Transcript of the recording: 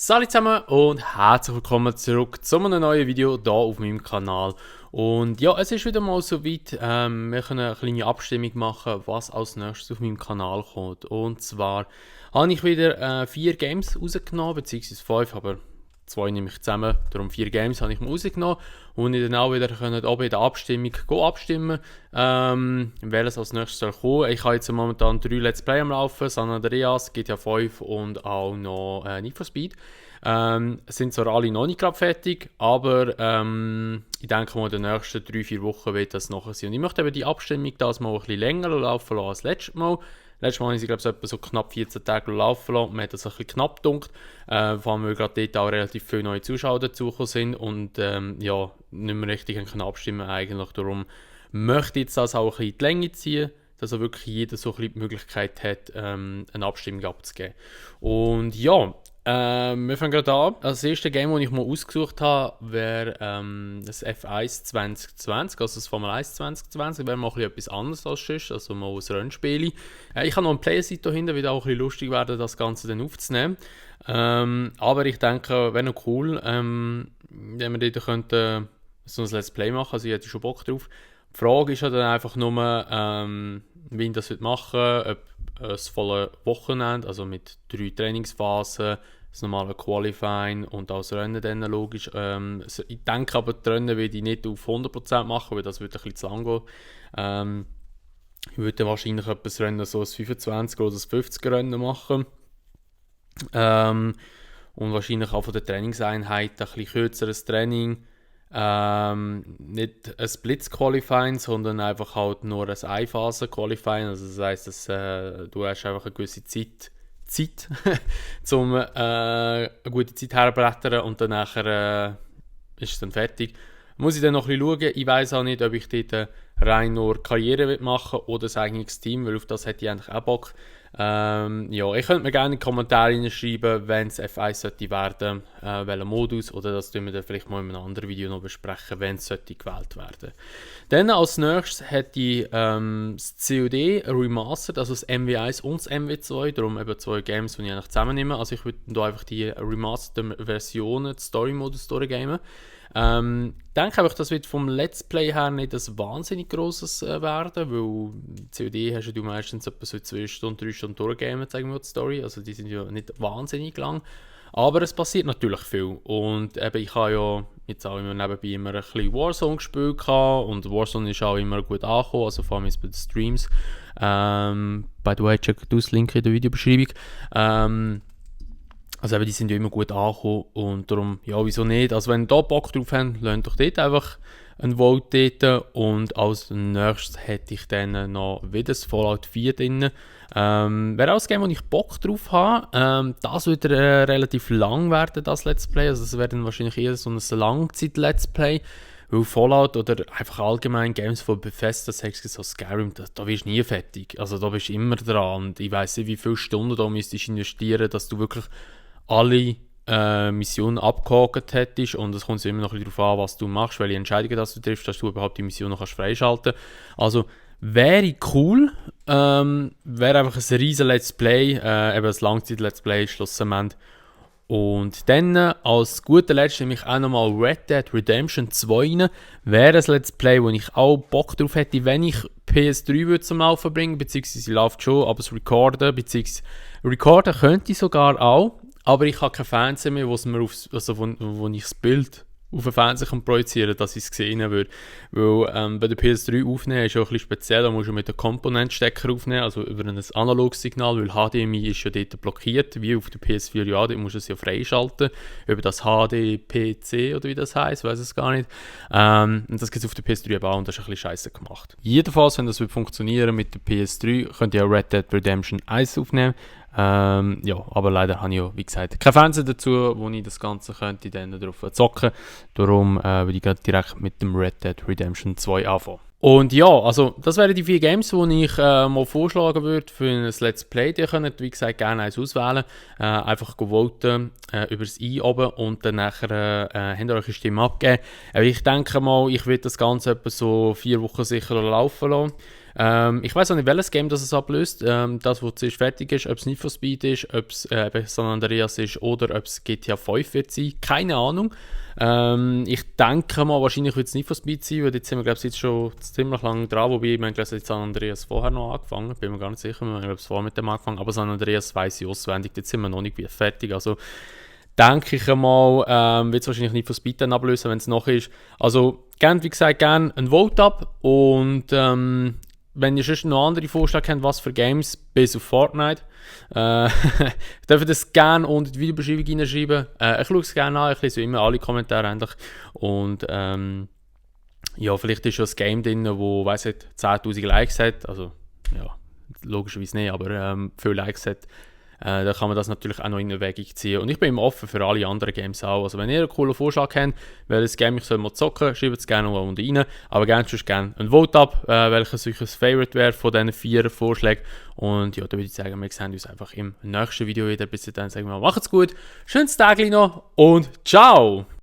Salut zusammen und herzlich willkommen zurück zu einem neuen Video hier auf meinem Kanal. Und ja, es ist wieder mal soweit, wir können eine kleine Abstimmung machen, was als nächstes auf meinem Kanal kommt. Und zwar habe ich wieder 4 Games rausgenommen, beziehungsweise 5, aber 2 nehme ich zusammen, darum 4 Games habe ich mir rausgenommen und ich dann auch wieder können auch bei der Abstimmung abstimmen, welches als nächstes soll kommen. Ich habe jetzt momentan 3 Let's Play am Laufen, San Andreas, GTA 5 und auch noch Need for Speed. Sind zwar alle noch nicht gerade fertig, aber ich denke mal, in den nächsten 3-4 Wochen wird das nachher sein. Und ich möchte eben die Abstimmung das mal ein bisschen länger laufen lassen als letztes Mal. Letztes Mal habe ich sie, glaube ich, etwa so knapp 14 Tage laufen lassen. Mir hat das ein bisschen knapp gedunkt. Vor allem, weil gerade dort auch relativ viele neue Zuschauer dazugekommen sind und ja, nicht mehr richtig können abstimmen eigentlich. Darum möchte ich jetzt das auch ein bisschen in die Länge ziehen, dass auch wirklich jeder so ein bisschen die Möglichkeit hat, eine Abstimmung abzugeben. Und ja, wir fangen gerade an. Das erste Game, das ich mal ausgesucht habe, wäre das F1 2020, also das Formel 1 2020. Wäre mal etwas anderes als sonst, also mal ein Rennspiel. Ich habe noch eine Playersite dahinter, wird auch ein bisschen lustig werden, das Ganze dann aufzunehmen. Aber ich denke, wäre noch cool, wenn wir dort könnten, so ein Let's Play machen, also ich hätte schon Bock drauf. Die Frage ist ja dann einfach nur, wie ich das machen will, ob ein volles Wochenende, also mit 3 Trainingsphasen, das normale Qualifying und auch das Rennen dann logisch. Ich denke aber, die Rennen werde ich nicht auf 100% machen, weil das würde ein bisschen zu lang gehen. Ich würde wahrscheinlich etwas Rennen so ein 25 oder ein 50 Rennen machen. Und wahrscheinlich auch von der Trainingseinheit ein bisschen kürzeres Training. Nicht ein Blitz-Qualifying, sondern einfach halt nur ein Einphasen-Qualifying. Also das heisst, dass du hast einfach eine gewisse Zeit um eine gute Zeit herblättern und dann nachher ist es dann fertig. Muss ich dann noch ein bisschen schauen. Ich weiss auch nicht, ob ich dort rein nur Karriere machen will oder ein eigenes Team, weil auf das hätte ich eigentlich auch Bock. Ja, ich könnte mir gerne in die Kommentare hineinschreiben, wenn es F1 sollte werden, welchen Modus, oder das tun wir dann vielleicht mal in einem anderen Video noch besprechen, wenn es sollte gewählt werden. Dann als nächstes hätte ich das COD Remastered, also das MW1 und das MW2, darum eben 2 Games, die ich eigentlich zusammennehme. Also ich würde hier einfach die Remastered Versionen, den Story-Modus durchgehen. Denke einfach, das wird vom Let's Play her nicht ein wahnsinnig grosses werden, weil COD hast du meistens etwa so 2 Stunden, 3 Stunden durchgegeben, sagen wir die Story, also die sind ja nicht wahnsinnig lang, aber es passiert natürlich viel und eben ich habe ja jetzt auch immer nebenbei immer ein bisschen Warzone gespielt und Warzone ist auch immer gut angekommen, also vor allem jetzt bei den Streams. By the way, checkt aus, Link in der Videobeschreibung. Also eben, die sind ja immer gut angekommen und darum, ja, wieso nicht? Also wenn ihr da Bock drauf habt, lasst doch dort einfach ein Vote dort und als nächstes hätte ich dann noch wieder das Fallout 4 drin. Wäre auch ein Game, wo ich Bock drauf habe. Das wird relativ lang werden, das Let's Play, also es werden wahrscheinlich eher so ein Langzeit-Let's Play, weil Fallout oder einfach allgemein Games von Bethesda, sagst du so Skyrim, da wirst du nie fertig, also da bist du immer dran und ich weiss nicht, wie viele Stunden da müsstest investieren, dass du wirklich alle Missionen abgehakt hättest und es kommt immer noch ein bisschen darauf an, was du machst, welche Entscheidungen dass du triffst, dass du überhaupt die Mission noch freischalten kannst. Also wäre cool, wäre einfach ein riesen Let's Play, eben ein Langzeit-Let's Play schlussendlich. Und dann als guter Letzt nehme ich auch nochmal Red Dead Redemption 2 rein. Wäre ein Let's Play, wo ich auch Bock drauf hätte, wenn ich PS3 würde zum Laufen bringen, beziehungsweise sie läuft schon, aber das Recorden könnte ich sogar auch. Aber ich habe kein Fernseher mehr, wo ich das Bild auf den Fernseher projizieren kann, dass ich es sehen würde. Weil bei der PS3 aufnehmen ist ja ein bisschen speziell, da musst du mit dem Komponentstecker aufnehmen, also über ein analoges Signal, weil HDMI ist ja dort blockiert, wie auf der PS4 ja, dort musst du es ja freischalten, über das HDPC oder wie das heisst, weiß es gar nicht. Und das gibt es auf der PS3 eben auch und das ist ein bisschen scheiße gemacht. Jedenfalls, wenn das funktionieren mit der PS3, könnt ihr ja Red Dead Redemption 1 aufnehmen. Ja, aber leider habe ich ja, wie gesagt, kein Fernseher dazu, wo ich das Ganze könnte dann darauf zocken. Darum würde ich direkt mit dem Red Dead Redemption 2 anfangen. Und ja, also das wären die 4 Games, die ich mal vorschlagen würde für ein Let's Play. Die könnt, wie gesagt, gerne eins auswählen. Einfach voten über das i oben und dann nachher habt ihr eure Stimme abgeben. Ich denke mal, ich werde das Ganze etwa so 4 Wochen sicher laufen lassen. Ich weiß auch nicht, welches Game das es ablöst. Das, wo zuerst fertig ist, ob es Need for Speed ist, ob es San Andreas ist oder ob es GTA 5 wird sein. Keine Ahnung. Ich denke mal, wahrscheinlich wird es Need for Speed sein, weil jetzt sind wir, glaube ich, jetzt schon ziemlich lange dran. Wobei, ich meine, jetzt San Andreas vorher noch angefangen. Bin mir gar nicht sicher, wir haben, glaube ich, vorher mit dem angefangen. Aber San Andreas weiss ich auswendig. Jetzt sind wir noch nicht fertig. Also, denke ich einmal, wird es wahrscheinlich nicht von Speed dann ablösen, wenn es noch ist. Also, gerne, wie gesagt, gerne ein Vote ab. Und wenn ihr sonst noch andere Vorschläge habt, was für Games, bis auf Fortnite, dürft ihr das gerne unter die Videobeschreibung hineinschreiben. Ich schaue es gerne an, ich lese immer alle Kommentare eigentlich. Und ja, vielleicht ist schon ein Game drin, wo, weiss nicht, 10'000 Likes hat. Also, ja, logischerweise nicht, aber viele Likes hat. Da kann man das natürlich auch noch in Erwägung ziehen. Und ich bin immer offen für alle anderen Games auch. Also wenn ihr einen coolen Vorschlag habt, welches Game ich mal zocken soll, schreibt es gerne mal unten rein. Aber gerne ein Vote ab, welches euch ein Favorite wäre von diesen 4 Vorschlägen. Und ja, da würde ich sagen, wir sehen uns einfach im nächsten Video wieder. Bis dann sagen wir mal, macht's gut, schönes Tag noch und ciao!